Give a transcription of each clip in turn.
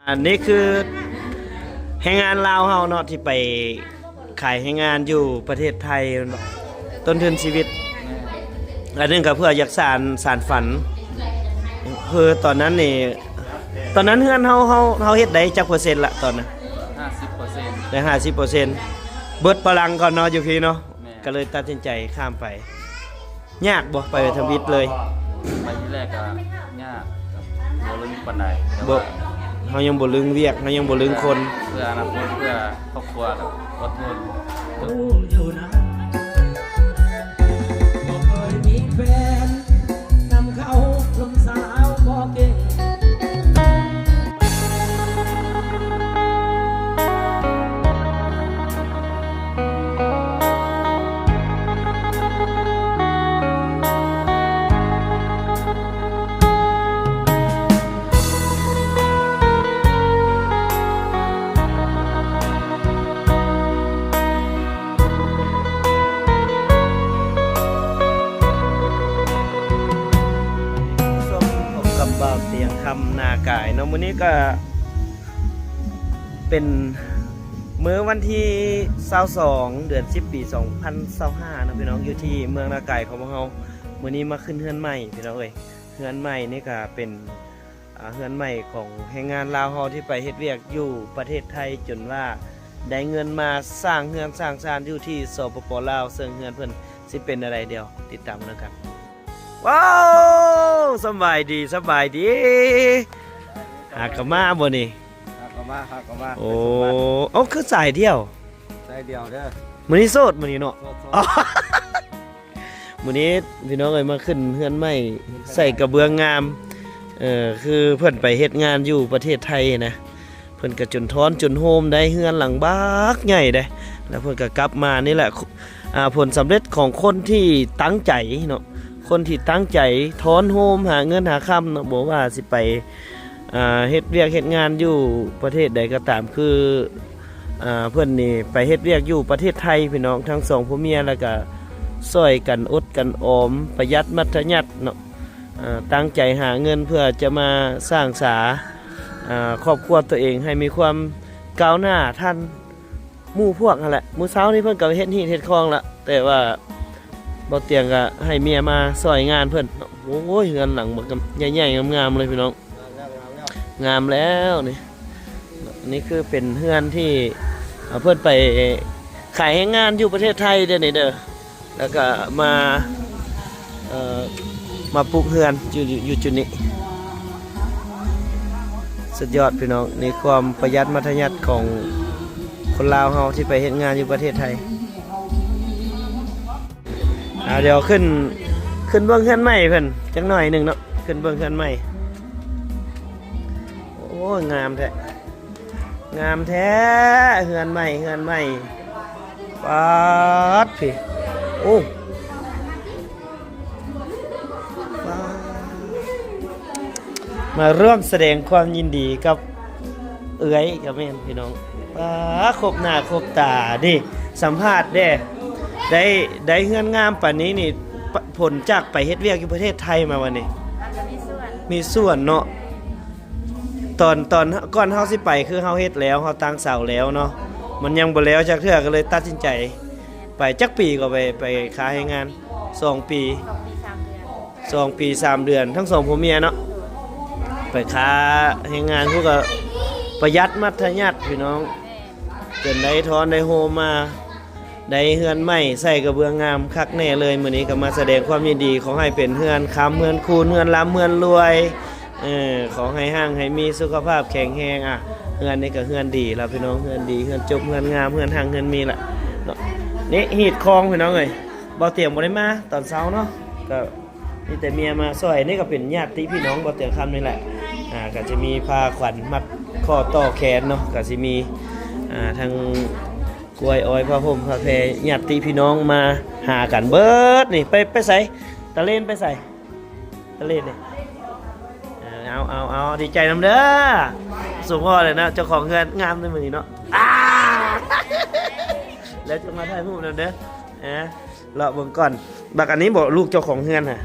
ອັນນີ້ຄືແຮງງານລາວເຮົາເນາະ ທີ່ໄປຂາຍແຮງງານຢູ່ປະເທດໄທ ຕົ້ນທຶນຊີວິດ ອັນໜຶ່ງກໍເພື່ອຢາກສານ ສານຝັນ ຄືຕອນນັ້ນນີ້ ຕອນນັ້ນເຮືອນເຮົາ ເຮົາ ເຮົາເຮັດໄດ້ຈັກເປີເຊັນລະຕອນນັ້ນ? ຫ້າສິບເປີເຊັນ ໄດ້ຫ້າສິບເປີເຊັນ ເບິດພະລັງກ່ອນເນາະ ຢູ່ພີ້ເນາະ ແມ່ນ ກໍເລີຍຕັດສິນໃຈຂ້າມໄປ. ຍາກບໍ່ ໄປທຳອິດເລີຍ? ໄປທີແລກກໍຍາກ ກໍບໍ່ລຶ້ງປານໃດ ແຕ່ວ່າ ເຮົາຍັງບໍ່ລຶ້ງວຽກ ເຮົາຍັງບໍ່ລຶ້ງຄົນ ເພື່ອອະນາຄົດ ເພື່ອຄອບຄົວ ກໍອົດທົນ. ສົມພົບກັບບ່າວຕຽງຄຳນາກາຍເນາະ ມື້ນີ້ກໍເປັນມື້ວັນທີຊາວສອງ ເດືອນສິບ ປີສອງພັນຊາວຫ້າເນາະ ພີ່ນ້ອງ ຢູ່ທີ່ເມືອງນາກາຍຂອງພວກເຮົາ. ມື້ນີ້ມາຂຶ້ນເຮືອນໃໝ່ ພີ່ນ້ອງເອີຍ ເຮືອນໃໝ່ນີ້ກໍເປັນ ອ່າ ເຮືອນໃໝ່ຂອງແຮງງານລາວເຮົາທີ່ໄປເຮັດວຽກຢູ່ປະເທດໄທ ຈົນວ່າໄດ້ເງິນມາສ້າງເຮືອນສ້າງຊານຢູ່ທີ່ ສປປ ລາວ ເຊິ່ງເຮືອນເພິ່ນຊິເປັນແນວໃດ ດຽວຕິດຕາມນຳກັນ. ວ້າວ ສະບາຍດີ ສະບາຍດີ ຫາກະມາບໍ່ນີ້? ຫາກະມາ ຫາກະມາ ໂອ້ ເອົ້າ ຄືສາຍດຽວ ສາຍດຽວເດີ ມື້ນີ້ໂສດ ມື້ນີ້ເນາະ ໂສດໆ. ມື້ນີ້ພີ່ນ້ອງເອີຍ ມາຂຶ້ນເຮືອນໃໝ່ ເຮືອນໃໝ່ ໃສ່ກະເບື້ອງງາມ ເອີ ຄືເພິ່ນໄປເຮັດງານຢູ່ປະເທດໄທນະ ເພິ່ນກະຈົນທ້ອນຈົນໂຮມໄດ້ເຮືອນຫຼັງບັກໃຫຍ່ເດ້ ແລ້ວເພິ່ນກະກັບມານີ້ແຫຼະ ອ່າ ຜົນສຳເລັດຂອງຄົນທີ່ຕັ້ງໃຈເນາະ ຄົນທີ່ຕັ້ງໃຈທ້ອນໂຮມຫາເງິນຫາຄຳເນາະ ບໍ່ວ່າຊິໄປ ອ່າ ເຮັດວຽກເຮັດງານຢູ່ປະເທດໃດກໍຕາມ ຄື ອ່າ ເພິ່ນນີ້ໄປເຮັດວຽກຢູ່ປະເທດໄທ ພີ່ນ້ອງ ທັງສອງຜົວເມຍ ແລ້ວກະຊ່ອຍກັນອົດກັນອອມ ປະຢັດມັດທະຍັດເນາະ ອ່າ ຕັ້ງໃຈຫາເງິນເພື່ອຈະມາສ້າງສາ ອ່າ ຄອບຄົວຕົວເອງໃຫ້ມີຄວາມກ້າວໜ້າທັນ ໝູ່ພວກຫັ້ນແຫຼະ. ມື້ເຊົ້ານີ້ເພິ່ນກໍເຮັດຮີດເຮັດຄອງລະ ແຕ່ວ່າບໍ່ຕຽງກໍໃຫ້ເມຍມາຊ່ອຍງານເພິ່ນ. ໂອ້ຍ ເຮືອນຫຼັງບັກໃຫຍ່ໆງາມໆເລີຍພີ່ນ້ອງ. ງາມແລ້ວນີ້. ນີ້ຄືເປັນເຮືອນທີ່ ເອີ ເພິ່ນໄປຂາຍແຮງງານຢູ່ປະເທດໄທເດ້ນີ້ເດີ. ແລ້ວກໍມາ ເອີ ມາປຸກເຮືອນຢູ່ ຢູ່ຈຸດນີ້. ສຸດຍອດພີ່ນ້ອງ, ໃນຄວາມປະຢັດມັດທະຍັດຂອງຄົນລາວເຮົາທີ່ໄປເຮັດງານຢູ່ປະເທດໄທ. ອ່າ ດຽວຂຶ້ນ ຂຶ້ນເບິ່ງເຮືອນໃໝ່ເພິ່ນຈັກໜ້ອຍໜຶ່ງເນາະ, ຂຶ້ນເບິ່ງເຮືອນໃໝ່. ໂອ້ຍ ງາມແທ້. ງາມແທ້ ເຮືອນໃໝ່ ເຮືອນໃໝ່ ປາດພີ້ ໂອ້ ປາດ ມາຮ່ວມສະແດງຄວາມຍິນດີກັບເອື້ອຍກໍແມ່ນພີ່ນ້ອງ. ປາດ ຄົບໜ້າຄົບຕາເດ້ ສຳພາດເດ້ ໄດ້ ໄດ້ເຮືອນງາມປານນີ້ນີ້ ປະ ຜົນຈາກໄປເຮັດວຽກຢູ່ປະເທດໄທມາວະນີ້ ອາດຈະມີສ່ວນ ມີສ່ວນເນາະ. ຕອນ ຕອນກ່ອນເຮົາຊິໄປ ຄືເຮົາເຮັດແລ້ວ ເຮົາຕັ້ງເສົາແລ້ວເນາະ, ມັນຍັງບໍ່ແລ້ວຈັກເທື່ອ ກໍເລີຍຕັດສິນໃຈໄປ. ຈັກປີກໍໄປ ໄປຄ້າແຮງງານ? ສອງປີ ສອງປີສາມເດືອນ ທັງສອງຜົວເມຍເນາະ ໄປຄ້າແຮງງານ. ພຸ້ນກໍປະຢັດມັດທະຍັດພີ່ນ້ອງ ຈົນໄດ້ທ້ອນໄດ້ໂຮມມາ. ໄດ້ເຮືອນໃໝ່ໃສ່ກະເບື້ອງງາມຄັກແນ່ເລີຍ. ມື້ນີ້ກໍມາສະແດງຄວາມຍິນດີ ຂໍໃຫ້ເປັນເຮືອນຄຳ ເຮືອນຄູນ ເຮືອນລ່ຳ ເຮືອນລວຍ ເອີ ຂໍໃຫ້ຮັ່ງໃຫ້ມີ ສຸຂະພາບແຂງແຮງ. ອ່ະ ເຮືອນນີ້ກໍເຮືອນດີລະພີ່ນ້ອງ ເຮືອນດີ ເຮືອນຈົບ ເຮືອນງາມ ເຮືອນຮັ່ງເຮືອນມີລະເນາະ. ນີ້ຮີດຄອງພີ່ນ້ອງເອີຍ ບໍ່ຕຽງບໍ່ໄດ້ມາຕອນເຊົ້າເນາະ ກໍ ມີແຕ່ເມຍມາຊ່ອຍ. ນີ້ກໍເປັນຍາດຕິພີ່ນ້ອງບໍ່ຕຽງຄຳນີ້ແຫຼະ. ອ່າ ກໍຈະມີຜ້າຂວັນມັດຂໍ້ຕໍ່ແຂນເນາະ, ກໍຊິມີ ອ່າ ທັງກ້ວຍອ້ອຍ ຜ້າຫົ່ມ ຜ້າແພ ຍາດຕິພີ່ນ້ອງມາຫາກັນເບິດນີ້. ໄປ ໄປໃສ? ຕະເລນໄປໃສ? ຕະເລນນີ້. ເອີ ເອົາ ເອົາ ເອົາ ດີໃຈນຳເດີ ສົມພໍ້ເລີຍນະ ເຈົ້າຂອງເຮືອນງາມໃນມື້ນີ້ເນາະ. ອ່າ ແລ້ວຈະມາຖ່າຍຮູບນຳເດີ. ອ່າ ເລາະເບິ່ງກ່ອນ. ບັກອັນນີ້ບໍ ລູກເຈົ້າຂອງເຮືອນຫະ?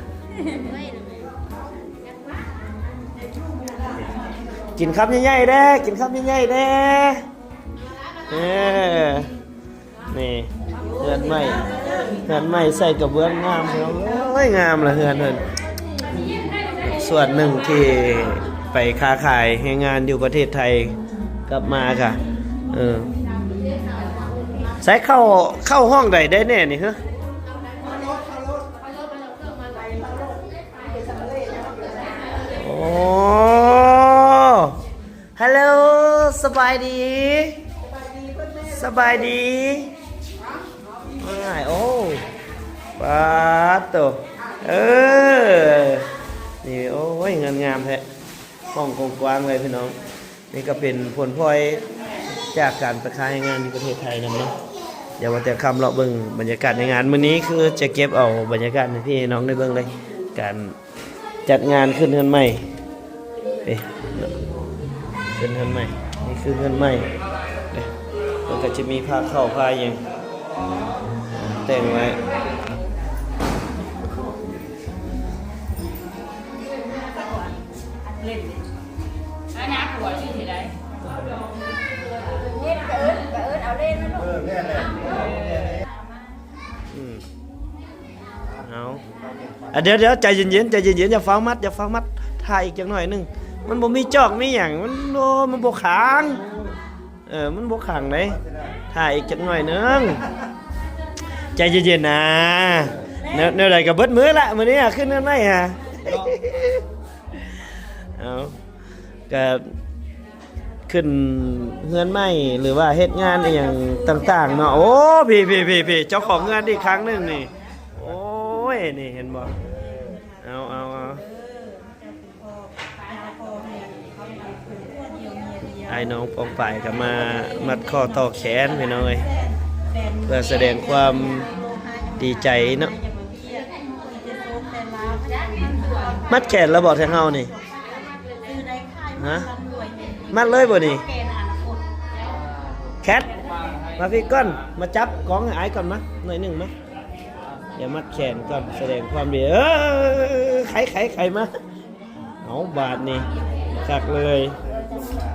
ກິນຄຳໃຫຍ່ໆເດ້ ກິນຄຳໃຫຍ່ໆເດ້. ເອີ ນີ້ເຮືອນໄມ້ ເຮືອນໄມ້ໃສ່ກະເບື້ອງງາມພີ່ນ້ອງເອີຍ ງາມລະເຮືອນເພິ່ນ. ສ່ວນໜຶ່ງທີ່ໄປຄ້າຂາຍແຮງງານຢູ່ປະເທດໄທ ກັບມາກະ ເອີ ໃສ່ເຂົ້າ ເຂົ້າຫ້ອງໃດໄດ້ແດ່ນີ້ເຮີ? ໂອ້ ຮັລໂຫຼ ສະບາຍດີ ສະບາຍດີ. ໂອ້ ປາດໂຕ ເອີ ນີ້ ໂອ້ຍ ເຮືອນງາມແທ້ ຫ້ອງກວ້າງໆເລີຍພີ່ນ້ອງ. ນີ້ກະເປັນຜົນພອຍຈາກການໄປຄ້າແຮງງານຢູ່ປະເທດໄທນຳເນາະ. ດຽວວ່າແຕ່ຄ່ຳເລາະເບິ່ງບັນຍາກາດໃນງານ ມື້ນີ້ຄືຈະເກັບເອົາບັນຍາກາດໃຫ້ພີ່ໃຫ້ນ້ອງໄດ້ເບິ່ງເລີຍ ການ ຈັດງານຂຶ້ນເຮືອນໃໝ່ ເອີ ຂຶ້ນເຮືອນໃໝ່ ນີ້ຄືເຮືອນໃໝ່ເດ້. ເພິ່ນກະຈະມີພາເຂົ້າພາຫຍັງ ແຕ່ງໄວ້. ເອີ ແມ່ນແຫຼະ ອືມ ເອົາ ອ່ະ ດຽວໆ ໃຈເຢັນໆ ໃຈເຢັນໆ ຢ່າຟ້າວມັດ ຢ່າຟ້າວມັດ ຖ້າອີກຈັກໜ້ອຍໜຶ່ງ. ມັນບໍ່ມີຈອກມີຫຍັງ ມັນ ໂອ້ ມັນບໍ່ຂັງ ເອີ ມັນບໍ່ຂັງເດ້. ຖ້າອີກຈັກໜ້ອຍໜຶ່ງ ໃຈເຢັນໆ ນາ. ແນວ ແນວໃດກະເບິດມື້ລະ ມື້ນີ້ ອາ ຂຶ້ນເຮືອນໃໝ່ ອາ ເອົາ ກະ ຂຶ້ນເຮືອນໃໝ່ ຫຼືວ່າເຮັດງານອີ່ຫຍັງຕ່າງໆເນາະ. ໂອ້ ພີ້ໆໆ ເຈົ້າຂອງເຮືອນອີກຄັ້ງໜຶ່ງນີ້. ໂອ້ຍ ນີ້ເຫັນບໍ່? ເອົາໆໆ ອ້າຍນ້ອງປ້ອງປາຍກະມາມັດຂໍ້ຕໍ່ແຂນພີ່ນ້ອງເອີຍ ເພື່ອສະແດງຄວາມດີໃຈເນາະ. ມັດແຂນລະບໍ່ ທາງເຮົານີ້? ຮະ ມັດເລີຍບໍ່ນີ້? ແຄດ ມາພີ້ກ່ອນ ມາຈັບກອງໃຫ້ອ້າຍກ່ອນ ມາໜ້ອຍໜຶ່ງ ມາ. ດຽວມັດແຂນກ່ອນ ສະແດງຄວາມດີ ເອີ ໄຂໆໆ ມາ. ເອົາ ບາດນີ້ຄັກເລີຍ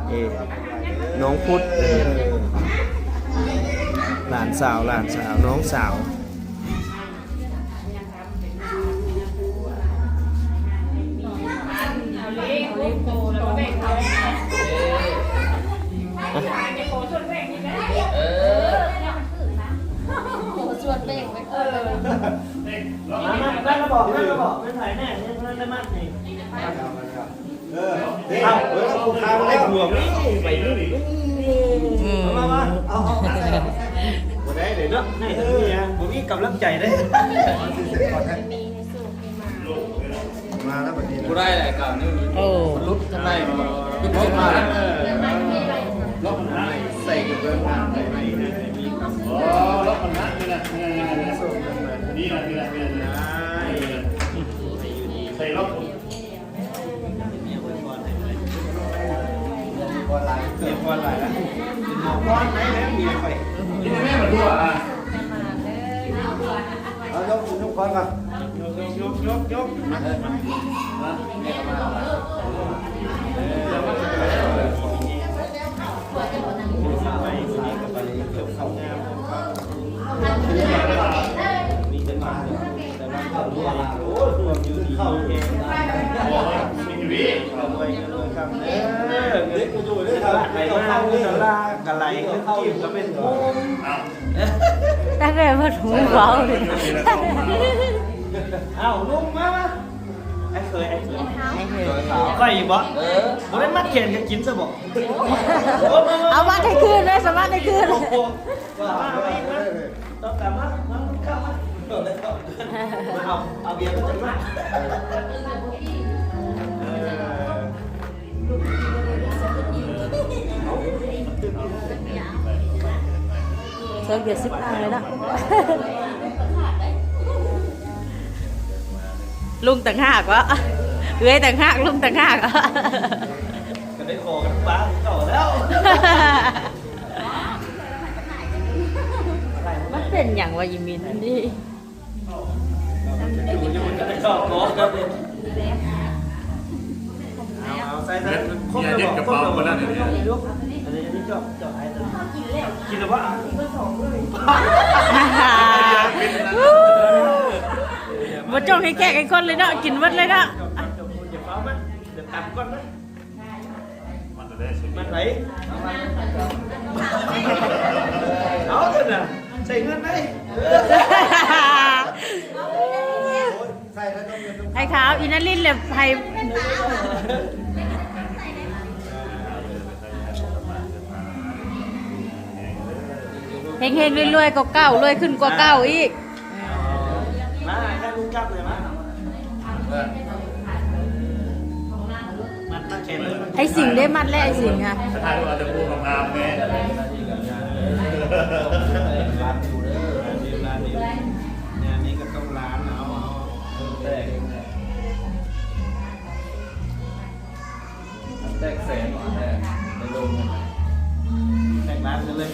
ເອີ ນ້ອງພຸດ ເອີ ຫຼານສາວ ຫຼານສາວ ນ້ອງສາວ. ມາ ມາ ມາ ມາບອກ ມາບອກ ເປັນໃຜແນ່ ຍັງບໍ່ທັນໄດ້ມັດນີ້. ເອີ ເອີ ເອົາ ເອີ ຜູ້ຄ້າມາແລ້ວ ໃບນີ້ ອືມ ມາ ມາ ເອົາ ເອົາ ບໍ່ໄດ້ເດ້ເນາະ ໃຫ້ ເອີ ບໍ່ມີກຳລັງໃຈເດ້. ມາແລ້ວບັດນີ້ນະ ບໍ່ໄດ້ແຫຼະ ກາວນີ້ ໂອ້ ມັນຫຼຸດທາງໃນ ມັນຫຼຸດທາງໃນ ເອີ ລັອກໃສ່ກັບເບິ່ງ ໃສ່ໄວ້ ອໍ ລັອກມັນນະ ນີ້ນະ ນີ້ນະ ນີ້ນະ ນີ້ນະ ໃສ່ລັອກ ເມຍກ່ອນຫຼາຍລະ ເປັນໝໍກ່ອນໄດ້ແລ້ວເມຍຂ້ອຍ ເຮັດໃຫ້ແມ່ມາຕົວະ ເອົາ ຍົກ ຍົກກ່ອນ ຍົກ ຍົກ ຍົກ ຍົກ ມາ ມາ ມາ ເອີ ເອົາ ເອົາ ເອົາ ເອົາ ເອົາ ເອີ ເງິນກະໄຫຼ ເງິນກີບກະເປັນທຸງ ຕັ້ງແຕ່ວ່າທຸງເວົ້ານີ້ ເອົາ ລຸງມາ ມາ ອ້າຍເຂີຍ ອ້າຍເຂີຍ ຂ້ອຍອີກບໍ? ເອີ ບໍ່ແມ່ນມັດແຂນກະກິນຊະບໍ? ເອົາມາໃຫ້ຄືນເດີ ສາມາດໃຫ້ຄືນ ເອົາ ເອົາເບຍມາຈັກໜ້ອຍ ເອີ ເຊີນເບຍສິບອັນເລີຍເນາະ ລຸງຕ່າງຫາກວະ ເອື້ອຍຕ່າງຫາກ ລຸງຕ່າງຫາກ ກະໄດ້ຂໍກັນປ້າເກົ່າແລ້ວ ມັນເປັນຫຍັງວະ ອີມິນນີ້? ເອົາ ເອົາ ໃສ່ ໃສ່ ເມຍເຮັດກະເປົາໝົດແລ້ວນີ້ ອັນນີ້ ອັນນີ້ເຈາະ ເຈາະໃຫ້ ກິນແລ້ວບໍ່? ບໍ່ຈົ່ງໃຫ້ແຂກໃຫ້ຄົນເລີຍເນາະ ກິນໝົດເລີຍເນາະ. ມັນໄປ ເອົາເດີນະ ໃສ່ເງິນໄດ້. ເອີ ໃສ່ແລ້ວຕ້ອງເງິນຕ້ອງ ໄອ້ຂາວ ອີນາລິນແຫຼະໃຫ້ ເຮັງໆ ລວຍໆ ກວ່າເກົ່າ ລວຍຂຶ້ນກວ່າເກົ່າອີກ. ມາ ໃຫ້ລຸງຈັບເລີຍ ມາ ມັດ ມັດແຂນເລີຍ. ໄອ້ສິງເດ້ ມັດແລ້ວ ໄອ້ສິງຫະ ຖ່າຍຮູບເອົາແຕ່ຜູ້ງາມໆ ແນ່. ງານນີ້ກໍຕ້ອງລ້ານ ເອົາ ເອົາ ແຕກ ແຕກແສນ ແຕກ ແຕກລ້ານກັນເລີຍ.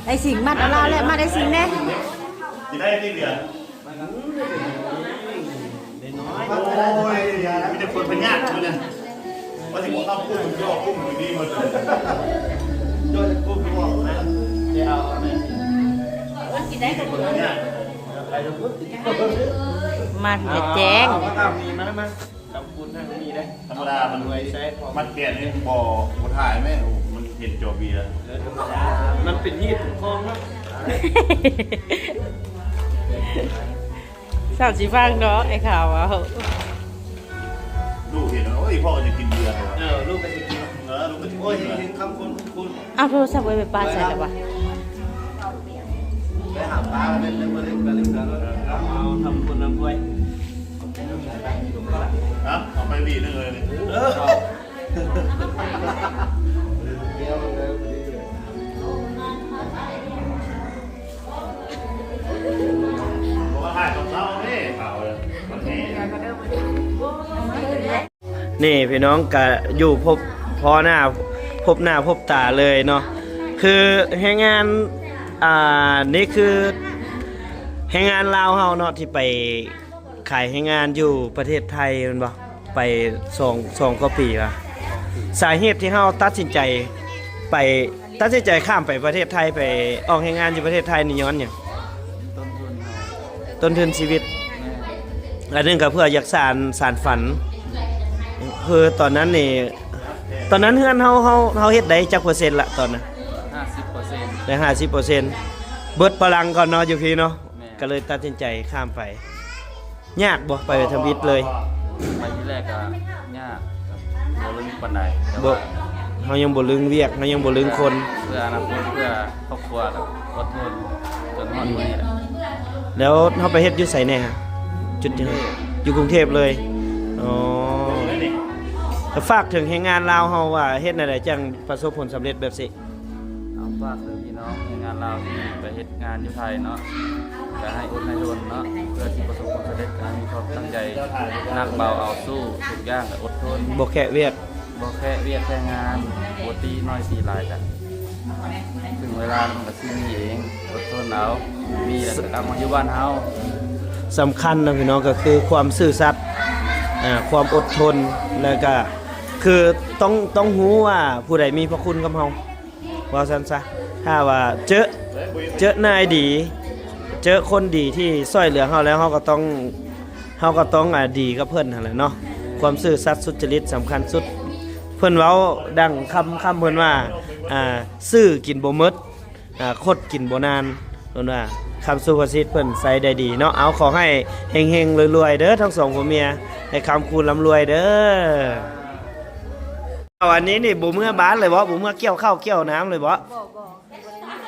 ໄອ້ສິງ ມັດເອົາລາວແຫຼະ ມັດໄອ້ສິງແນ່. ຊິໄດ້ຕິເດືອນ ໂອ້ຍ ມີແຕ່ຄົນພະຍາດຢູ່ນະ ວ່າຊິບໍ່ເຂົ້າກຸ່ມ ຢອກກຸ່ມຢູ່ນີ້ໝົດເລີຍ ຢອກກຸ່ມຢູ່ອອກນະ ໄດ້ເອົາແມ່ ມັດແລ້ວແຈ້ງ. ເອົາ ເອົາ ເອົາ ມາ ມາ ທຳບຸນທາງນີ້ເດ້ ທຳມະດາມັນ ມັດແຂນນີ້ບໍ່ ບໍ່ຖ່າຍແມ່ ມັນເຫັນຈໍເບຍ ມັນເປັນຮີດເປັນຄອງເນາະ. ສາມສິບຟັງເນາະ ໄອ້ຂາວເວົ້າ ລູກເຫັນ ໂອ້ຍ ພໍ່ກໍຈະກິນເບຍ ເອີ ລູກກໍຈະກິນ ເອີ ລູກກໍຈະກິນ ໂອ້ຍ ເຫັນຄຳຄົນ ຄຸນ ເອົາໂທລະສັບໄວ້ໄປປາໃສລະວະ? ໄປຫາປາເຫຼັ້ນ ເຫຼັ້ນ ເຫຼັ້ນ ເຫຼັ້ນ ເອົາ ເອົາ ທຳບຸນນຳດ້ວຍ. ເອົາ ເອົາໄປບີໜຶ່ງເລີຍນີ້ ເອີ ບອກວ່າຖ່າຍຕອນເຊົ້າເດ້ ຂາວເລີຍ ວັນນີ້. ນີ້ພີ່ນ້ອງກະຢູ່ພົບພໍ້ໜ້າ ພົບໜ້າພົບຕາເລີຍເນາະ ຄືແຮງງານ ອ່າ ນີ້ຄືແຮງງານລາວເຮົາເນາະ ທີ່ໄປຂາຍແຮງງານຢູ່ປະເທດໄທແມ່ນບໍ່? ໄປສອງ ສອງກວ່າປີວະ. ສາເຫດທີ່ເຮົາຕັດສິນໃຈໄປ ຕັດສິນໃຈຂ້າມໄປປະເທດໄທ ໄປອອກແຮງງານຢູ່ປະເທດໄທນີ້ຍ້ອນຫຍັງ? ຕົ້ນທຶນເຮົາ ຕົ້ນທຶນຊີວິດ ແມ່ນ ອັນໜຶ່ງກໍເພື່ອຢາກສານ ສານຝັນ. ຄືຕອນນັ້ນນີ້ ຕອນນັ້ນເຮືອນເຮົາ ເຮົາ ເຮົາເຮັດໄດ້ຈັກເປີເຊັນລະຕອນນັ້ນ? ຫ້າສິບເປີເຊັນ ໄດ້ຫ້າສິບເປີເຊັນ ເບິດພະລັງກ່ອນເນາະ ຢູ່ພີ້ເນາະ. ແມ່ນ ກໍເລີຍຕັດສິນໃຈຂ້າມໄປ. ຍາກບໍ່ ໄປທຳອິດເລີຍ? ໄປທີແລກກໍຍາກ ບໍ່ລຶ້ງປານໃດ ແຕ່ວ່າ ເຮົາຍັງບໍ່ລຶ້ງວຽກ ເຮົາຍັງບໍ່ລຶ້ງຄົນ ເພື່ອອະນາຄົດ ເພື່ອຄອບຄົວ ກໍອົດທົນຈົນຮອດມື້ນີ້ແຫຼະ. ແລ້ວເຮົາໄປເຮັດຢູ່ໃສແດ່? ຈຸດທີ່ ຢູ່ກຸງເທບເລີຍ. ອໍ ແລ້ວຝາກເຖິງແຮງງານລາວເຮົາວ່າ ເຮັດແນວໃດຈັ່ງປະສົບຜົນສຳເລັດແບບຊີ້? ເອົາ ຝາກເຖິງພີ່ນ້ອງແຮງງານລາວທີ່ໄປເຮັດງານຢູ່ໄທເນາະ ກໍໃຫ້ອົດໃຫ້ທົນເນາະ ເພື່ອຊິປະສົບຜົນສຳເລັດ ໃຫ້ມີຄວາມຕັ້ງໃຈໜັກເບົາ ເອົາສູ້ທຸກຢ່າງ ແລະ ອົດທົນ ບໍ່ແຄະວຽກ ບໍ່ແຄວຽກແຄງານ ບໍ່ຕີໜ້ອຍຕີຫຼາຍ ກະເຖິງເວລາມັນກໍຊິມີເອງ ອົດທົນເອົາ ມີແລ້ວກໍກັບມາຢູ່ບ້ານເຮົາ. ສຳຄັນນະພີ່ນ້ອງ ກໍຄືຄວາມຊື່ສັດ ອ່າ ຄວາມອົດທົນ ແລ້ວກະຄືຕ້ອງ ຕ້ອງຮູ້ວ່າຜູ້ໃດມີພະຄຸນກັບເຮົາ. ເວົ້າຊັ້ນຊະ ຖ້າວ່າເຈີ ເຈີນາຍດີ ເຈີຄົນດີທີ່ຊ່ວຍເຫຼືອເຮົາແລ້ວ ເຮົາກໍຕ້ອງ ເຮົາກໍຕ້ອງ ອາ ດີກັບເພິ່ນຫັ້ນແຫຼະເນາະ. ຄວາມຊື່ສັດສຸດຈະລິດສຳຄັນສຸດ. ເພິ່ນເວົ້າດັ່ງຄຳ ຄຳເພິ່ນວ່າ ອາ ຊື່ກິນບໍ່ໝົດ ອາ ຄົດກິນບໍ່ນານ ເພິ່ນວ່າ ຄຳສຸພາສິດເພິ່ນໃຊ້ໄດ້ດີເນາະ. ເອົາ ຂໍໃຫ້ເຮັງໆ ລວຍໆ ເດີ ທັງສອງຜົວເມຍ ໃຫ້ຄ້ຳຄູນລ່ຳລວຍເດີ. ເອົາ ອັນນີ້ນີ້ບໍ່ເມືອບ້ານເລີຍບໍ? ບໍ່ເມືອກ່ຽວເຂົ້າກ່ຽວນ້ຳເລີຍບໍ? ບໍ່ ບໍ່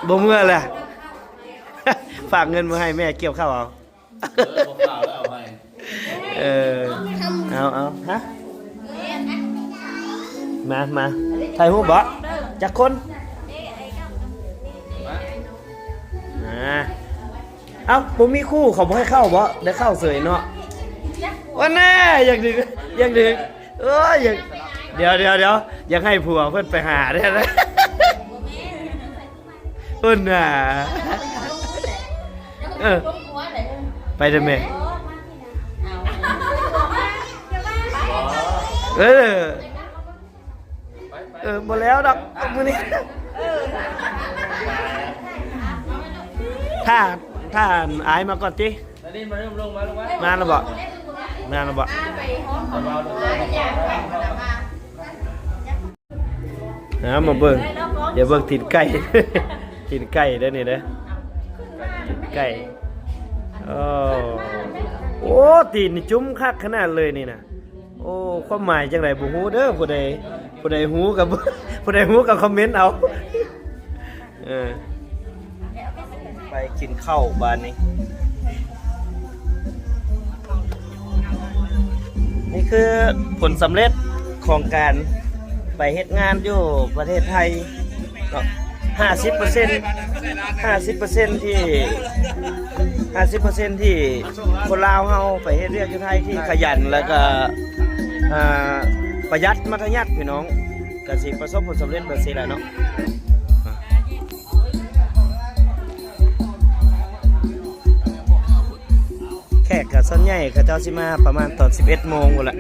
ບໍ່ເມືອແຫຼະ. ຝາກເງິນມາໃຫ້ແມ່ກ່ຽວເຂົ້າເອົາ. ເອີ ບໍ່ເຂົ້າແລ້ວເອົາໃໝ່. ເອີ ເອົາ ເອົາ ຮະ? ມາ ມາ ຖ່າຍຮູບບໍ? ຈັກຄົນ? ມາ ອ່າ ເອົ້າ ບໍ່ມີຄູ່ ເຂົາບໍ່ໃຫ້ເຂົ້າບໍ? ໄດ້ເຂົ້າເສີຍເນາະ. ໂອ້ ແນ່ ຢາກດຶງ ຢາກດຶງ ເອີຍ ຢາກ ດຽວ ດຽວ ດຽວ ຢາກໃຫ້ຜົວເພິ່ນໄປຫາເດ້. ເພິ່ນນະ ເອີ ໄປເດີແມ່. ເອີ. ເອີ ບໍ່ແລ້ວດອກມື້ນີ້ ຖ້າ ຖ້າອັນອາຍມາກ່ອນຕິ. ມາແລ້ວບໍ່? ມາແລ້ວບໍ່? ເອົາມາເບິ່ງ ດຽວເບິ່ງຕີນໄກ່ ຕີນໄກ່ເດີ້ນີ້ເດີ້ ຕີນໄກ່. ໂອ້ ໂອ້ ຕີນນີ້ຈຸ້ມຄັກຂະໜາດເລີຍນີ້ນະ. ໂອ້ ຄວາມໝາຍຈັ່ງໃດບໍ່ຮູ້ເດີ້ ຜູ້ໃດ ຜູ້ໃດຮູ້ກໍ ຜູ້ໃດຮູ້ກໍຄອມເມັນເອົາ. ເອີ ໄປກິນເຂົ້າບາດນີ້. ນີ້ຄືຜົນສຳເລັດຂອງການໄປເຮັດງານຢູ່ປະເທດໄທເນາະ ຫ້າສິບເປີເຊັນ ຫ້າສິບເປີເຊັນທີ່ ຫ້າສິບເປີເຊັນທີ່ຄົນລາວເຮົາໄປເຮັດວຽກຢູ່ໄທທີ່ຂະຫຍັນ ແລ້ວກໍ ອ່າ ປະຢັດມັດທະຍັດ ພີ່ນ້ອງ ກໍຊິປະສົບຜົນສຳເລັດແບບຊີ້ແຫຼະເນາະ. ແຂກກໍສ່ວນໃຫຍ່ເຂົາເຈົ້າຊິມາປະມານຕອນສິບເອັດໂມງພຸ້ນແຫຼະ.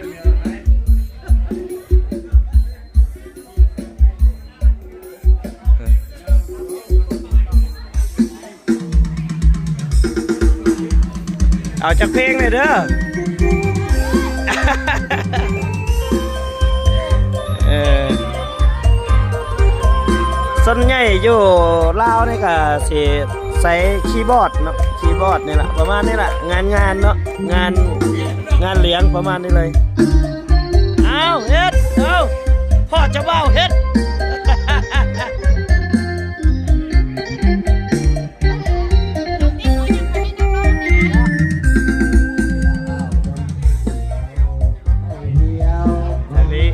ເອົາຈັກເພງແດ່ເດີ້. ເອີ ສ່ວນໃຫຍ່ຢູ່ລາວນີ້ກໍຊິໃຊ້ຄີບອດເນາະ ຄີບອດນີ້ລະ ປະມານນີ້ລະ ງານ ງານເນາະ ງານ ງານລ້ຽງປະມານນີ້ເລີຍ. ອ້າວ ເຮັດ ເອົາ ພໍ່ເຈົ້າບ່າວເຮັດ. ອັນນີ້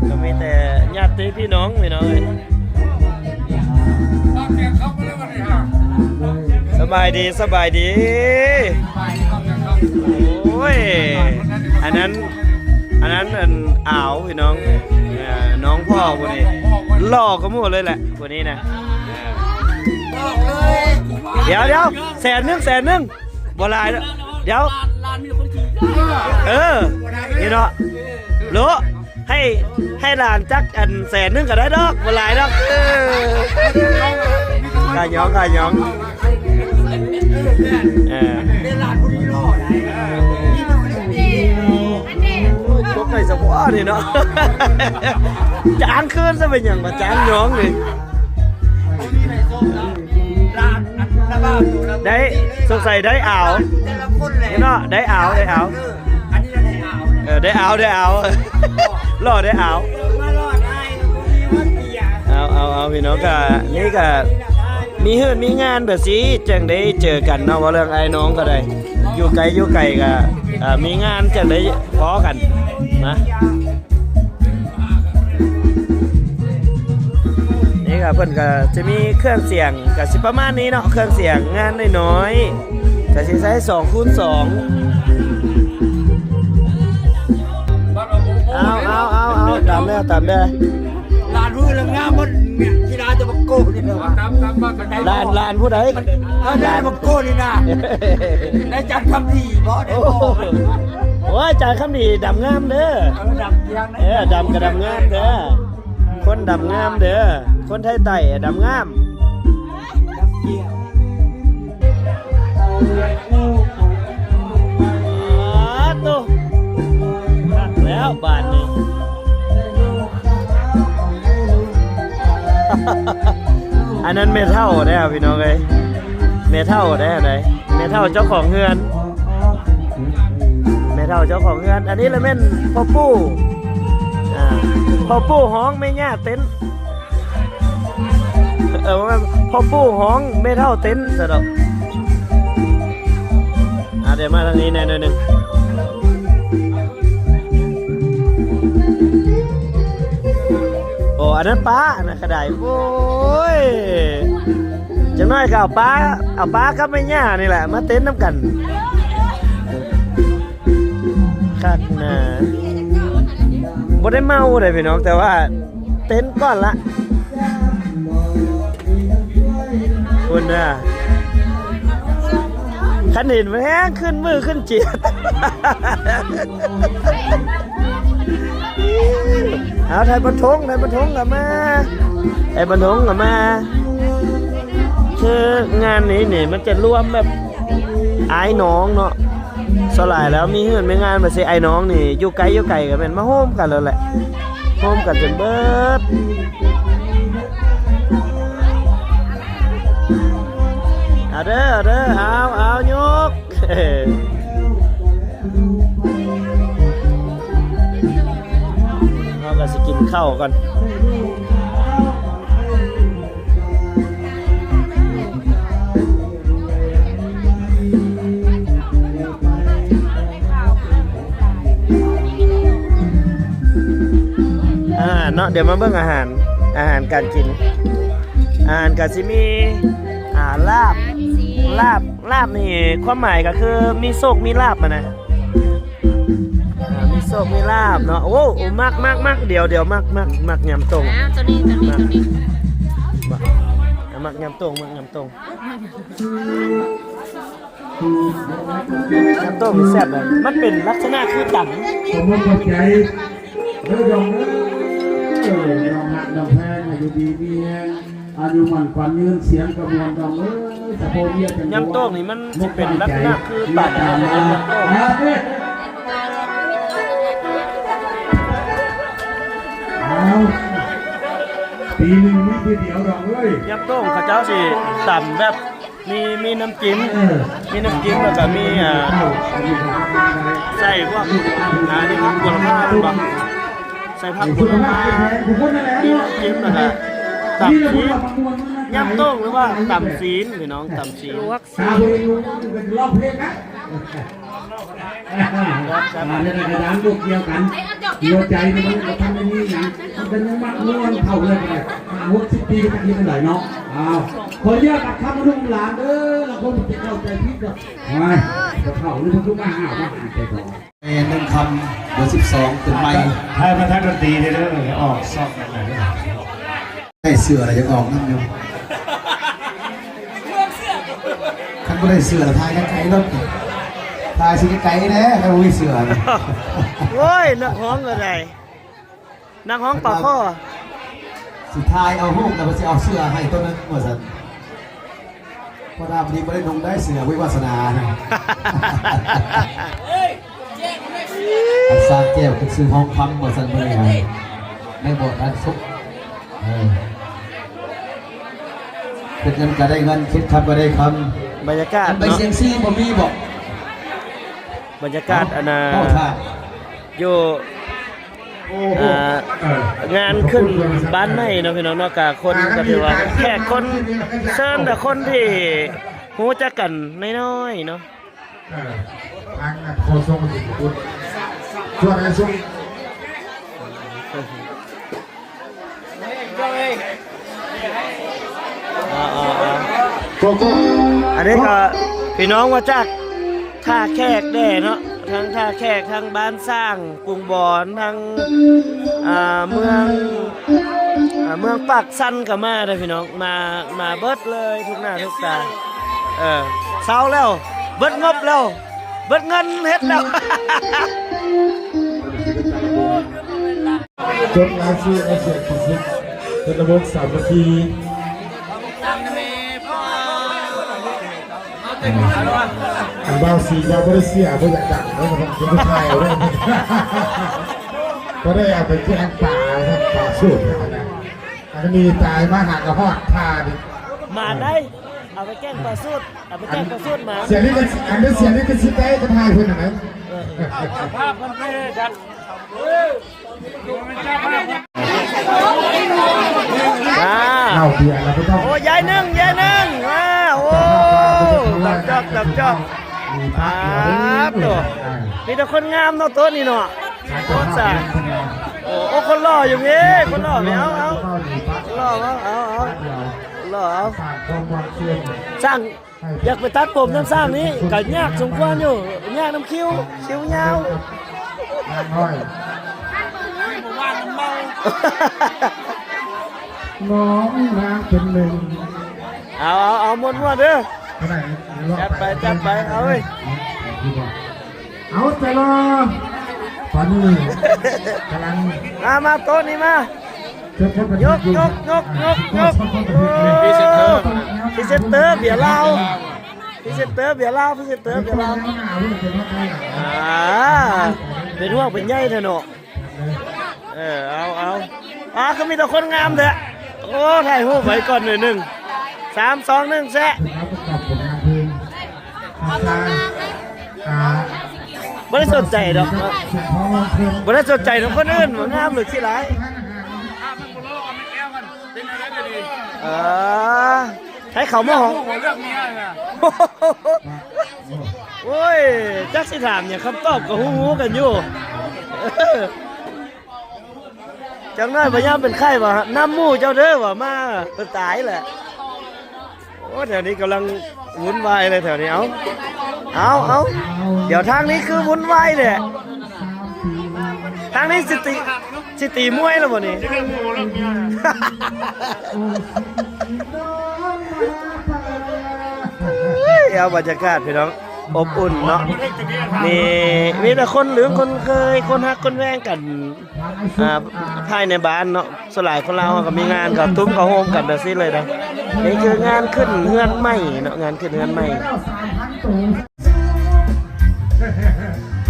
ກໍມີແຕ່ຍາດຕິພີ່ນ້ອງ ພີ່ນ້ອງເອີຍ. ສະບາຍດີ ສະບາຍດີ. ໂອ້ຍ ອັນນັ້ນ ອັນນັ້ນ ອັນ ອາວ ພີ່ນ້ອງ ເອີ ນ້ອງພໍ່ຜູ້ນີ້ ຫຼໍ່ກວ່າໝູ່ເລີຍແຫຼະ ຜູ້ນີ້ນະ. ດຽວ ດຽວ ແສນໜຶ່ງ ແສນໜຶ່ງ ບໍ່ຫຼາຍດອກ ດຽວ ເອີ ນີ້ເນາະ ໂລ ໃຫ້ ໃຫ້ຫຼານຈັກອັນແສນໜຶ່ງກໍໄດ້ດອກ ບໍ່ຫຼາຍດອກ. ເອີ ຂ້າຍອງ ຂ້າຍອງ. ເອີ ຕົກໃນສະໂພກນີ້ເນາະ ຈານຄືນຊະເປັນຫຍັງວ່າຈານຍອງນີ້. ໄດ້ ສົງໄສໄດ້ອາວເນາະ ໄດ້ອາວ ໄດ້ອາວ ເອີ ໄດ້ອາວ ໄດ້ອາວ ຫຼໍ່ໄດ້ອາວ. ເອົາ ເອົາ ເອົາ ພີ່ນ້ອງ ກະນີ້ກະມີເຮືອນມີງານແບບຊີ້ ຈັ່ງໄດ້ເຈີກັນເນາະ ເວົ້າເລື່ອງອ້າຍນ້ອງກໍໄດ້ ຢູ່ໄກ ຢູ່ໄກກະ ເອີ ມີງານຈັ່ງໄດ້ພໍ້ກັນນະ. ນີ້ກໍເພິ່ນກໍຈະມີເຄື່ອງສຽງ ກໍຊິປະມານນີ້ເນາະ ເຄື່ອງສຽງງານນ້ອຍໆ ກໍຊິໃຊ້ສອງຄູນສອງ. ເອົາ ເອົາ ເອົາ ເອົາ ຕາມແດ່ ຕາມແດ່. ຫຼານຜູ້ລະງາມໝົດ ກິລາຈະບັກໂກນີ້ແຫຼະ ຫຼານ ຫຼານຜູ້ໃດ? ເອີ ຫຼານບັກໂກນີ້ນະ ໄດ້ຈັນຄຳດີບໍ່? ໄດ້ບໍ່? ໂອ້ຍ ຈັນຄຳດີດຳງາມເດີ ເອີ ດຳກຽງ ເອີ ດຳກໍດຳງາມເດີ ຄົນດຳງາມເດີ ຄົນໄທໃຕ້ດຳງາມ ດຳກຽງ. ອາໂຕ ຄັກແລ້ວບາດນີ້ ອັນນັ້ນແມ່ເຖົ້າເດ້ພີ່ນ້ອງເອີຍ ແມ່ເຖົ້າເດ້ ອັນໃດ ແມ່ເຖົ້າເຈົ້າຂອງເຮືອນ ແມ່ເຖົ້າເຈົ້າຂອງເຮືອນ. ອັນນີ້ລະແມ່ນພໍ່ປູ່ ອາ ພໍ່ປູ່ຮ້ອງ ແມ່ຍ່າເຕັ້ນ. ເອີ ພໍ່ປູ່ຮ້ອງ ແມ່ເຖົ້າເຕັ້ນຊະດອກ. ອາ ດຽວມາທາງນີ້ແດ່ໜ້ອຍໜຶ່ງ. ໂອ້ ອັນນັ້ນປ້າ ອັນນັ້ນກະໄດ້. ໂອ້ຍ ຈັກໜ້ອຍກະເອົາປ້າ ເອົາປ້າກັບແມ່ຍ່ານີ້ແຫຼະ ມາເຕັ້ນນຳກັນ. ຄັກນະ ບໍ່ໄດ້ເມົາເດ້ພີ່ນ້ອງ ແຕ່ວ່າເຕັ້ນກ່ອນລະ ພຸ້ນນະ ຄັນເຫັນມັນແຮງຂຶ້ນມືຂຶ້ນເຈຍດ. ເອົາ ໄທບ້ານທົ່ງ ໄທບ້ານທົ່ງກໍມາ ໄທບ້ານທົ່ງກໍມາ. ຄືງານນີ້ນີ້ ມັນຈະລວມແບບອ້າຍນ້ອງເນາະ. ສ່ວນຫຼາຍແລ້ວມີເຮືອນມີງານ ແບບຊິອ້າຍນ້ອງນີ້ ຢູ່ໃກ້ຢູ່ໄກກໍແມ່ນມາໂຮມກັນໂລດແຫຼະ ໂຮມກັນຈົນເບິດ. ເອົາເດີ ເອົາເດີ ເອົາ ເອົາ ຍົກ. ເຮົາກໍຊິກິນເຂົ້າກ່ອນ. ອາຫານເນາະ ດຽວມາເບິ່ງອາຫານ ອາຫານການກິນ. ອາຫານກໍຊິມີ ອາ ລາບ ລາບ ລາບນີ້ຄວາມໝາຍກໍຄືມີໂຊກມີລາບຫັ້ນນະ. ອາ ມີໂຊກມີລາບເນາະ. ໂອ້ ໂອ້ ມັກ ມັກ ມັກ ດຽວ ດຽວ ມັກ ມັກ ມັກຍຳຕົງ. ອ້າວ ຕົວນີ້ ຕົວນີ້ ຕົວນີ້ ມັກຍຳຕົງ ມັກຍຳຕົງ. ຍຳຕົ້ມນີ້ແຊບເລີຍ ມັນເປັນລັກສະນະຄືຕຳ. ຂອບໃຈເດີດອງເດີ ນ້ອງຮັກນ້ອງແພງ ໃຫ້ຢູ່ດີມີແຮງ ອາຍຸໝັ້ນຂວັນຍືນ ສຽງກະມ່ວນດອງເອີຍ. ສະໂພວຽກ ຍຳໂຕກນີ້ມັນຊິເປັນລັກສະນະຄືປານ ເອົາ ປີໜຶ່ງມີທີດຽວດອງເອີຍ. ຍຳໂຕກເຂົາເຈົ້າຊິຕຳແບບ ມີ ມີນ້ຳຈິ້ມ ເອີ ມີນ້ຳຈິ້ມ ແລ້ວກໍມີ ອ່າ ໃສ່ພວກ ອ່າ ນີ້ ຜັກໂຫລະພາແມ່ນບໍ່ ໃສ່ຜັກໂຫລະພາ ມີນ້ຳຈິ້ມ ແລ້ວກໍຕຳຊີ້ນ ຍຳໂຕກ ຫຼືວ່າຕຳຊີ້ນ ພີ່ນ້ອງ ຕຳຊີ້ນ. ຕາບໍ່ໄດ້ລຸກ ເປັນຮ້ອງເພງນະ. ອ່າ ເລື່ອງກະດານລູກກ່ຽວກັນ ຫົວໃຈນີ້ມັນບໍ່ທັນໄດ້ມີຫຍັງ ມັນກໍຍັງມັກມ່ວນເທົ່າເລີຍກໍໄດ້ ຫ້າຫົກສິບປີກໍຈັກເຮັດຈັ່ງໃດເນາະ. ອ້າວ ຂໍອະນຸຍາດຕັດຄຳລູກຫຼານເດີ ລາງຄົນເຂົ້າໃຈຜິດດອກ ໂອ້ຍ ບໍ່ເຖົ້າຫຼືບໍ່ຄືມາຫ້າວມາຫ້າມແຕ່ດອກ. ແມ່ນໜຶ່ງຄຳ ເບີສິບສອງ ຂຶ້ນໃໝ່ ໃຫ້ມາທາງດົນຕີເດີ ອອກຊອກນັ້ນ. ໄດ້ເສື້ອແລ້ວ ຢາກອອກນຳຢູ່ ຄັນບໍ່ໄດ້ເສື້ອ ຖ່າຍໄກໆໂລດ ຖ່າຍຊິໄກໆແດ່ ຄັນບໍ່ມີເສື້ອ. ໂອ້ຍ ນັກຮ້ອງກໍໄດ້ ນັກຮ້ອງປາຄໍ່ ຊິຖ່າຍເອົາຮູບ ແລ້ວເພິ່ນຊິເອົາເສື້ອໃຫ້ໂຕໜຶ່ງວ່າຊັ້ນ. ພໍດາມນີ້ບໍ່ໄດ້ນຸ່ງໄດ້ເສື້ອ ວິວາສະໜານະ. ອັນສ້າງແກ້ວຂຶ້ນຊື່ທອງຄຳວ່າຊັ້ນ ມື້ນີ້ໃຫ້ ໃນບໍ່ທັນສຸກ ເອີ ເຮັດຫຍັງກໍໄດ້ເງິນ ຄິດຄຳກໍໄດ້ຄຳ. ບັນຍາກາດເນາະ ໄປສຽງຊີບໍ່ມີບໍ? ບັນຍາກາດ ເອົ້າ ອັນນ່າ ເອົ້າ ຖ້າ ຢູ່ ໂອ້ໂຫ ອ່າ ເອີ ງານຂຶ້ນບ້ານໃໝ່ເນາະ ພີ່ນ້ອງເນາະ ກະຄົນ ອ່າ ກໍຖືວ່າແຂກຄົນເຊີນ ແຕ່ຄົນທີ່ຮູ້ຈັກກັນນ້ອຍໆເນາະ. ເອີ ທາງນັ້ນຂໍສົ່ງໄປເປັນບຸນ ຊວນໃຫ້ສົ່ງ. ອັນນີ້ກໍພີ່ນ້ອງມາຈາກທ່າແຂກແດ່ເນາະ ທັງທ່າແຂກ ທັງບ້ານສ້າງ ກຸງບອນ ທັງ ອ່າ ເມືອງ ອ່າ ເມືອງປາກຊັນກໍມາເດີພີ່ນ້ອງ ມາ ມາເບິດເລີຍ ທຸກໜ້າທຸກຕາ. ເອີ ເຊົາແລ້ວ ເບິດງົບແລ້ວ ເບິດເງິນເຮັດແລ້ວ. ຈົບລາຍຊື່ອາຊຽນພິເສດ ເປັນລະບົບສາມັກຄີ. ອັນບ່າວສີເຈົ້າບໍ່ໄດ້ເສຍ ບໍ່ຢາກດັງເດ້ ເປັນຜູ້ຊາຍເອົາເດ້ ບໍ່ໄດ້ເອົາໄປແກງປາ ປາສູດນະ. ອັນນີ້ຕາຍມາຫາກະຮອດທ່ານີ້ ມາໄດ້ ເອົາໄປແກງປາສູດ ເອົາໄປແກງປາສູດມາ. ເສຍລິຂະສິດ ອັນນີ້ເສຍລິຂະສິດໄດ້ ກະຖ່າຍເພິ່ນຫັ້ນນະ. ເອີ ເອົາພາບເພິ່ນໄປຈັດ. ອ່າ ເຫຼົ້າເບຍແລ້ວບໍ່ຕ້ອງ ໂອ້ ຍາຍໜຶ່ງ ຍາຍໜຶ່ງ ອ່າ ໂອ້ ດອກຈອກ ດອກຈອກ ອ່າ ໂຕ ມີແຕ່ຄົນງາມເນາະ ໂຕນີ້ເນາະ. ໂອ້ ໂອ້ ຄົນຫຼໍ່ຢູ່ພີ້ ຄົນຫຼໍ່ ເອົາ ເອົາ ຄົນຫຼໍ່ ເອົາ ເອົາ ເອົາ ຄົນຫຼໍ່ ເອົາ ຊ່າງ ຢາກໄປຕັດຜົມນຳຊ່າງນີ້ກະຍາກສົມຄວນຢູ່ ຍາກນຳຄິວ ຄິວຍາວ. ນ້ອງນາງເປັນໜຶ່ງ ເອົາ ເອົາ ເອົາ ມ່ວນໆເດີ ຈັດໄປ ຈັດໄປ ເອົາເວີຍ. ເອົາ ຈະລໍ ໄປ ຕອນນີ້ກຳລັງ ມາ ມາໂຕະນີ້ມາ ເຈົ້າຂອງປະເທດຢູ່ ຍົກ ຍົກ ຍົກ ຍົກ ອ່າ ໂອ້ ພຣີເຊັນເຕີເບຍລາວ ພຣີເຊັນເຕີເບຍລາວ ພຣີເຊັນເຕີເບຍລາວ ອ່າ ເປັນຫ່ວງເປັນໃຍແທ້ເນາະ. ເອີ ເອົາ ເອົາ ອ່າ ຄືມີແຕ່ຄົນງາມແທ້. ໂອ້ ຖ່າຍຮູບໄວ້ກ່ອນໜ້ອຍໜຶ່ງ ສາມ ສອງ ໜຶ່ງ ແຊະ. ເພິ່ນເອົາປະກອບຜົນງານເພງ ທາງຊາຍ ອ່າ ບໍ່ໄດ້ສົນໃຈດອກ ບໍ່ໄດ້ສົນໃຈນຳຄົນອື່ນວ່າງາມຫຼືຂີ້ຮ້າຍ. ເອີ ໃຫ້ເຂົາມາຫ້ອງ ໂອ້ຍ ຈັກຊິຖາມຫຍັງ ຄຳຕອບກໍຮູ້ໆກັນຢູ່. ເອີ ຈັກໜ້ອຍພະຍາມເປັນໄຂ້ວ່າ ນຳໝູ່ເຈົ້າເດີວ່າມາ ຕາຍແຫຼະ. ໂອ້ ແຖວນີ້ກຳລັງວຸ້ນວາຍເລີຍແຖວນີ້. ເອົາ ເອົາ ເອົາ ດຽວທາງນີ້ຄືວຸ້ນວາຍແຫຼະ ທາງນີ້ຊິຕີ ຊິຕີມວຍແລ້ວບໍ່ນີ້? ເອົາ ບັນຍາກາດພີ່ນ້ອງ ອົບອຸ່ນເນາະ ມີ ມີແຕ່ຄົນລຶ້ງ ຄົນເຄີຍ ຄົນຮັກຄົນແພງກັນ ອ່າ ພາຍໃນບ້ານເນາະ. ສ່ວນຫຼາຍຄົນລາວເຮົາກໍມີງານເຂົ້າຕຸ້ມເຂົ້າໂຮມກັນແບບຊີ້ເລີຍນະ. ນີ້ຄືງານຂຶ້ນເຮືອນໃໝ່ເນາະ ງານຂຶ້ນເຮືອນໃໝ່.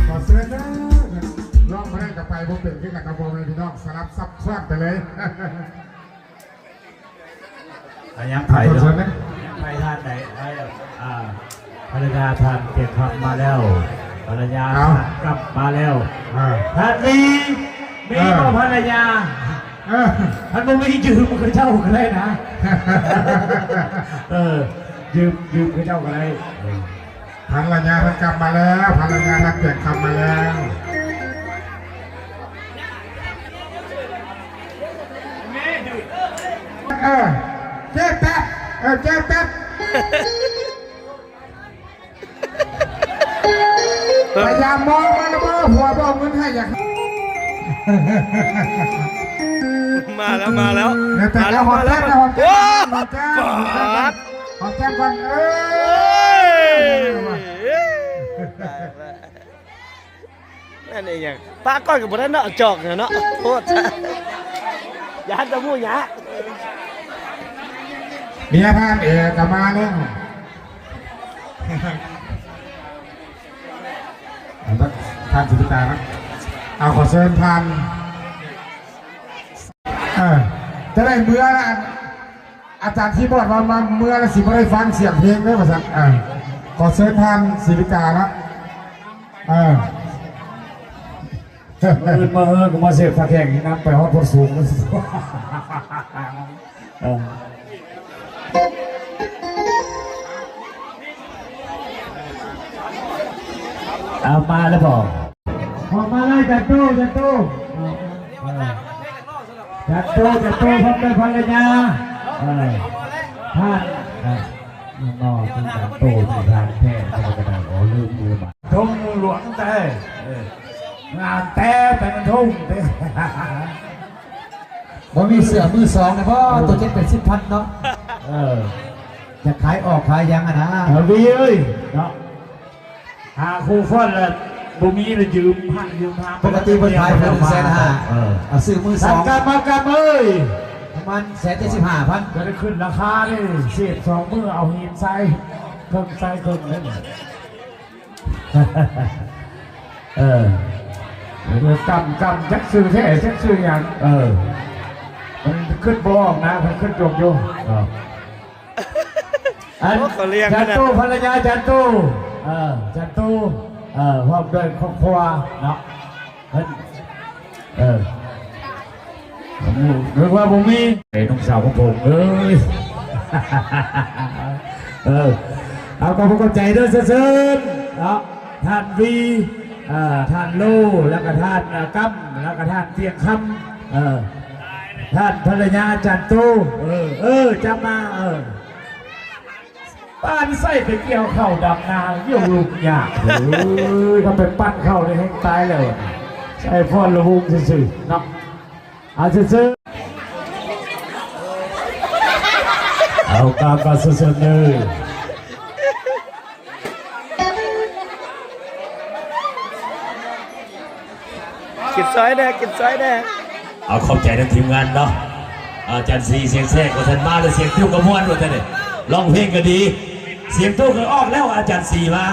ຂໍເຊີນເດີ ຮ້ອງບໍ່ໄດ້ກໍໄປບໍ່ເປັນຄືກັນເນາະ ພໍ່ແມ່ພີ່ນ້ອງ ສະຫຼັບຊັບຊ້ອນໄປເລີຍ. ອ່ະ ຍັງໃຜເນາະ ຍັງໃຜທ່ານໃດ ເອີ ອ່າ ພັນລະຍາທ່ານເກັບຮັບມາແລ້ວ ພັນລະຍາ ເອົາ ທ່ານກັບມາແລ້ວ ເອີ ທ່ານມີ ມີ ເອີ ບໍ່ພັນລະຍາ? ເອີ ທ່ານບໍ່ມີຢືມເຂົາເຈົ້າກໍໄດ້ນະ ເອີ ຢືມ ຢືມເຂົາເຈົ້າກໍໄດ້ ເອີ. ພັນລະຍາທ່ານກັບມາແລ້ວ ພັນລະຍາທ່ານແຈກຄຳມາແລ້ວ. ເອີ ເຈັບແປັດ ເອີ ເຈັບແປັດ ພະຍາຍາມມອງມາແລ້ວບໍ່ ຜົວບໍ່ເອົາເງິນໃຫ້ ຢາກ ມາແລ້ວ ມາແລ້ວ ມາແລ້ວ ມາແລ້ວ ຫອມແກ້ມ ຫອມແກ້ມ ໂອ້ ຫອມແກ້ມ ຫອມແກ້ມ ຫອມແກ້ມກ່ອນ ເອີ ເອີຍ ຕາຍແລ້ວ ແມ່ນອີຫຍັງ ປະກ່ອນກໍບໍ່ໄດ້ເນາະ ຈອກເນາະ ໂພດ ຢ້ານແຕ່ໝູ່ຫຍາ ເມຍທ່ານເອກະມາແລ້ວ ທ່ານສຸພິຕານະ ເອົາ ຂໍເຊີນທ່ານ ເອີ ຈະໄດ້ເມືອລະ ອາຈານຄີບອດວ່າມາເມືອລະຊິບໍ່ໄດ້ຟັງສຽງເພງເດີວ່າຊັ້ນ ເອີ ຂໍເຊີນທ່ານສີວິກາເນາະ ເອີ ມື້ອື່ນມາເຮີກໍມາເສບຕາແຂ່ງນຳໄປຮອດໂພນສູງ ເອີ ເອົາມາແລ້ວບໍ? ອອກມາເລີຍ ຈັນໂຕ ຈັນໂຕ ເອີ ຈັນໂຕ ຈັນໂຕ ພ້ອມດ້ວຍພັນລະຍາ ເອີ ທ່ານ ເອີ ນອນຈັນໂຕ ທີ່ທ່ານແທ້ ທຳມະດາ ໂອ້ ລືມ ລືມ ທົ່ງຫຼວງແທ້ ເອີ ງາມແທ້ ແຕ່ມັນທົ່ງແທ້ ບໍ່ມີເສື້ອມືສອງນະບໍ? ເອີ ໂຕເຈັດແປດສິບພັນເນາະ ເອີ ຢາກຂາຍອອກຂາຍຫຍັງຫັ້ນນະ ເອີ ວີເອີຍ ເນາະ. ຫາຄູ່ຟ້ອນລະບໍ່ມີລະຢືມ ຫາຢືມຫາ ປົກກະຕິເພິ່ນຂາຍເພິ່ນໜຶ່ງແສນຫ້າ ເອີ ເອົາຊື້ມືສອງ ກຳມາກຳເອີຍ ປະມານແສນເຈັດສິບຫ້າພັນ ກໍໄດ້ຂຶ້ນລາຄາເດ້ ເສບສອງມື້ເອົາຫີນໃສ່ເຄິ່ງໃສ່ເຄິ່ງເດ້ ເອີ ກຳ ກຳ ຈັກຊື່ແທ້ຈັກຊື່ຫຍັງ ເອີ ມັນຄິດບໍ່ອອກນະ ມັນຄິດຈົບຢູ່ ເອີ. ອັນ ໂອ້ ເຂົາລ້ຽງ ຈັນໂຕ ພັນລະຍາຈັນໂຕ ເອີ ຈັນໂຕ ເອີ ພ້ອມດ້ວຍຄອບຄົວເນາະ ເພິ່ນ ເອີ ເພິ່ນວ່າບໍ່ມີ ໄອ້ນ້ອງສາວຂອງຜົມເອີຍ ເອີ ເອົາ ຂອບໃຈເດີ ເຊີນເນາະ ທ່ານວີ ເອີ ທ່ານໂລ ແລ້ວກໍທ່ານ ເອີ ກຳ ແລ້ວກໍທ່ານຕຽງຄຳ ເອີ ທ່ານພັນລະຍາຈັນໂຕ ເອີ ເອີ ຈຳມາ ເອີ ປານໃສ່ໄປກ່ຽວເຂົ້າດຳນາ ຢູ່ຫຍຸ້ງຍາກເອີຍ ຖ້າໄປປັ້ນເຂົ້ານີ້ແຮ່ງຕາຍແລ້ວ ໃສ່ຟ້ອນລະວົງຊື່ໆ ເນາະ ເອົາຊື່ໆ ເອົາການມາຊື່ໆເດີ. ກິນຊອຍແດ່ ກິນຊອຍແດ່. ເອົາ ຂອບໃຈນຳທີມງານເນາະ. ອາຈານສີສຽງແຊກວ່າຊັ້ນ ມາແລ້ວ ສຽງຕິວກໍມ່ວນວ່າຊັ້ນເດ້. ຮ້ອງເພງກໍດີ ສຽງໂຕກໍອອກແລ້ວ ອາຈານສີມາ.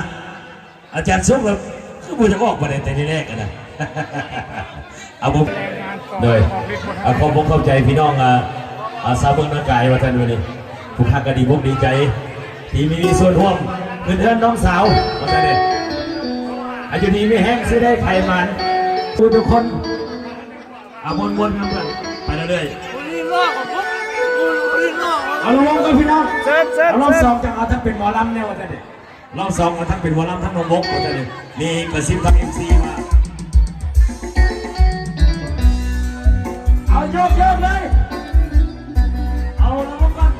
ອາຈານສຸກແລ້ວ ຄືບໍ່ຢາກອອກປານໃດແຕ່ທີແລກຫັ້ນນະ. ເອົາ ໂດຍ ເອົາ ຂອບອົກຂອບໃຈພີ່ນ້ອງ ອາ ອາ ຊາວເມືອງນາກາຍວ່າຊັ້ນ ມື້ນີ້ ຜູ້ຄັກກໍດີອົກດີໃຈ ທີ່ມີ ມີສ່ວນຮ່ວມຂຶ້ນເຮືອນນ້ອງສາວວ່າຊັ້ນເດ້. ອາ ຢູ່ດີມີແຮງ ຊິໄດ້ໄຂມັນ ທຸກໆຄົນ ອາ ມ່ວນໆນຳກັນໄປເລື້ອຍໆ. ເອົາ ລະວັງກັນພີ່ນ້ອງ ເຊີນ ເຊີນ ເອົາ ລອບສອງ ເຊີນ ຈັ່ງເອົາທັງເປັນໝໍລຳແນວວ່າຊັ້ນເດ້. ລອບສອງ ເອົາທັງເປັນໝໍລຳ ທັງນ້ອງບົກວ່າຊັ້ນເດ້. ນີ້ກະຊິບທັງເອັມຊີວ່າ ເອົາ ໂຍກໆເລີຍ ເອົາ ລະວັງກັນ.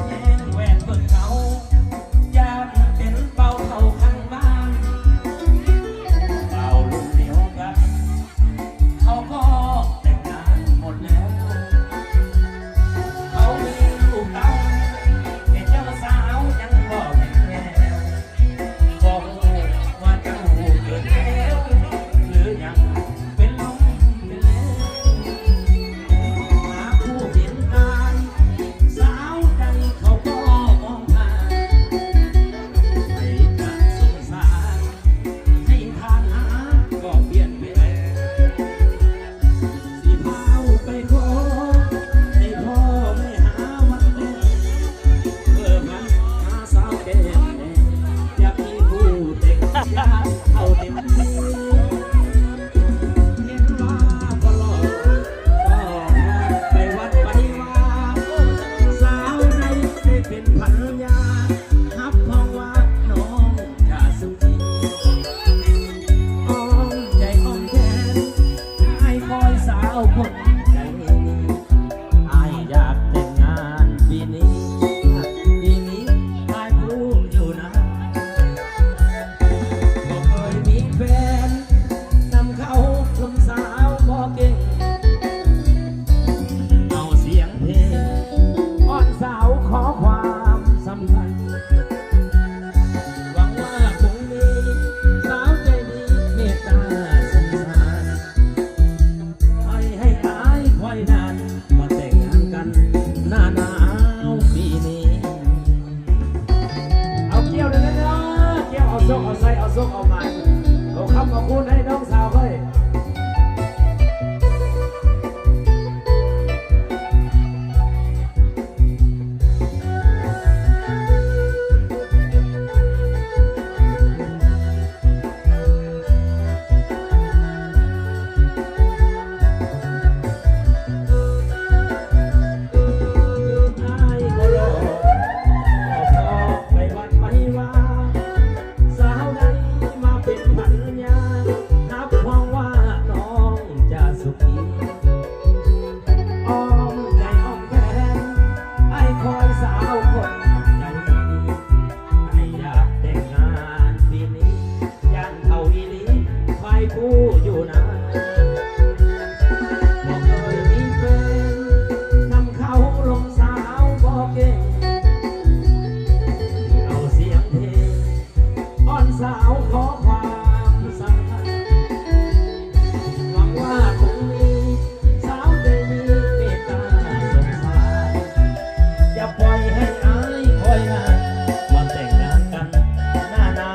ແຍງແວ່ນເບິ່ງເຂົາ ຢ້ານເປັນບ່າວເຖົ້າຂ້າງບ້ານ ບ່າວລຸ້ນດຽວກັນ ເຂົາກໍແຕ່ງງານໝົດແລ້ວ ເຂົາມີລູກເຕົ້າ ແຕ່ເຈົ້າສາວຍັງບໍ່ເຫັນແວວ ບໍ່ຮູ້ວ່າເຈົ້າເກີດແລ້ວ ຫຼືຍັງເປັນລົມເປັນແລງ ຫາຜູ້ເປັນອ້າຍ ສາວໃດເຂົາກໍມອງຜ່ານ ໃຫ້ການສົງສານ ໃຫ້ທ່ານຫາກໍປ່ຽນແປງ ຊິພາເອົາໄປຂໍ ໃຫ້ພໍ່ແມ່ຫາວັດແຕ່ງ ເພື່ອພັນຫາສາວແກ່ແດ່ ຢາກມີຜູ້ແຕ່ງ ຢາກເຂົ້າເຕັມທີ່ ເຫັນວ່າບໍ່ຫຼໍ່ ກໍພາໄປວັດໄປວາ ສາວໃດໄດ້ເປັນພັນຍາ ຮັບຮອງວ່ານ້ອງຈະສຸ ອ້ອມໃຈອ້ອມແຂນ ອ້າຍຄອຍສາວຄົນໃຈດີ ອ້າຍຢາກແຕ່ງງານປີນີ້ ປີນີ້ອ້າຍຜູ້ຢູ່ນາ ບໍ່ເຄີຍມີແຟນ ນຳເຂົາລົມສາວບໍ່ເກັ່ງ ເອົາສຽງເພງ ອ້ອນສາວຂໍຄວາມສຳຄັນ ຫວັງວ່າຄົງມີສາວໃຈດີເມດຕາສົງສານ ໃຫ້ ໃຫ້ອ້າຍຂ້ອຍນັ້ນມາແຕ່ງງານກັນ ໜ້າໜາວປີນີ້. ເອົາກ້ຽວແດ່ເດີ ກ້ຽວເອົາໂຊກເອົາໄຊ ເອົາໂຊກເອົາໝານ ເອົາຄຳເອົາຄູນໃຫ້ນ້ອງສາວຂ້ອຍ. ອ້າຍບໍ່ຫຼໍ່ ບໍ່ພໍໄປວັດໄປວາ ສາວໃດມາເປັນພັນຍາ ຮັບຮອງວ່ານ້ອງຈະສຸຂີ ອ້ອມໃຈອ້ອມແຂນ ອ້າຍຄອຍສາວຄົນໃຈດີ ອ້າຍຢາກແຕ່ງງານປີນີ້ ຢ້ານເຖົ້າອີ່ຫຼີ ຄວາຍຄູ່ຢູ່ນາ ບໍ່ເຄີຍມີແຟນ ນຳເຂົາລົມສາວບໍ່ເກັ່ງ ເອົາສຽງເພງ ອ້ອນສາວຂໍຄວາມສຳຄັນ ຫວັງວ່າຄົງມີສາວໃຈດີເມດຕາສົງສານ ຢ່າປ່ອຍໃຫ້ອ້າຍຂ້ອຍນັ້ນມາແຕ່ງງານກັນ ໜ້າໜາ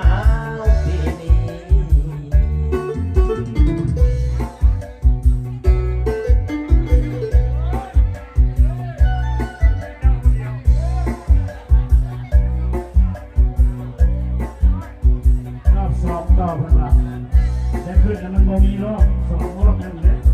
ວປີນີ້. ຮອບສອງຕໍ່ເພິ່ນວ່າ ແຕ່ຂຶ້ນແລ້ວມັນບໍ່ມີຮອບສອງຮອບນັ້ນແຫຼະ. ເ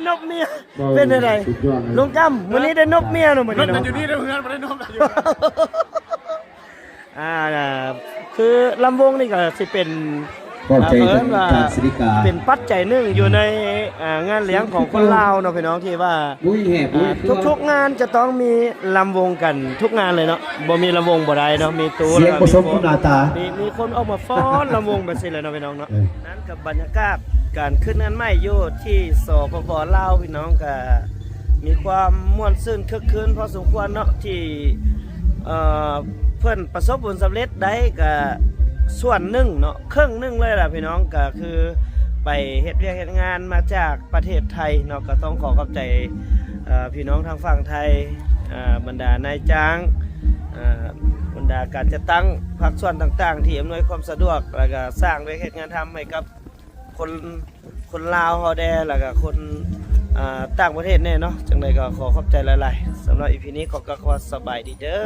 ນົບເມຍ ເປັນຈັ່ງໃດ ລຸງກຳ? ມື້ນີ້ໄດ້ນົບເມຍເນາະ ມື້ນີ້ເນາະ. ຢູ່ນີ້ເດີ ເຮືອນບໍ່ໄດ້ນົບຢູ່. ອ່າ ຄືລຳວົງນີ້ກໍຊິເປັນ ຂອບໃຈ ເອີ ເອີ້ນວ່າ ທ່ານສິລິກາ ເປັນປັດໄຈໜຶ່ງຢູ່ໃນ ອ່າ ງານລ້ຽງຂອງຄົນລາວເນາະ ພີ່ນ້ອງ ທີ່ວ່າ ບຸ້ຍແຫ່ ບຸ້ຍ ອ່າ ທຸກໆງານຈະຕ້ອງມີລຳວົງກັນທຸກງານເລີຍເນາະ. ບໍ່ມີລຳວົງບໍ່ໄດ້ເນາະ ມີຕູ້ ສຽງບໍ່ສົມກັບໜ້າຕາ ມີ ມີຄົນອອກມາຟ້ອນລຳວົງແບບຊີ້ແຫຼະເນາະ ພີ່ນ້ອງເນາະ. ເອີ ນັ້ນກັບບັນຍາກາດການຂຶ້ນເຮືອນໃໝ່ຢູ່ທີ່ ສປປ ລາວ ພີ່ນ້ອງ ກໍມີຄວາມມ່ວນຊື່ນຄຶກຄື້ນພໍສົມຄວນເນາະ ທີ່ ເອີ ເພິ່ນປະສົບຜົນສຳເລັດໄດ້ກໍສ່ວນໜຶ່ງເນາະ ເຄິ່ງໜຶ່ງເລີຍລະ ພີ່ນ້ອງ ກໍຄືໄປເຮັດວຽກເຮັດງານມາຈາກປະເທດໄທເນາະ. ກໍຕ້ອງຂໍຂອບໃຈ ເອີ ພີ່ນ້ອງທາງຝັ່ງໄທ ເອີ ບັນດານາຍຈ້າງ ເອີ ບັນດາການຈັດຕັ້ງພາກສ່ວນຕ່າງໆ ທີ່ອຳນວຍຄວາມສະດວກ ແລ້ວກໍສ້າງວຽກເຮັດງານທຳໃຫ້ກັບ ຄົນ ຄົນລາວເຮົາແດ່ ແລ້ວກໍຄົນ ອ່າ ຕ່າງປະເທດແດ່ເນາະ. ຈັ່ງໃດກໍຂໍຂອບໃຈຫຼາຍໆ. ສຳລັບອີພີນີ້ ຂໍ ກໍຂໍສະບາຍດີເດີ.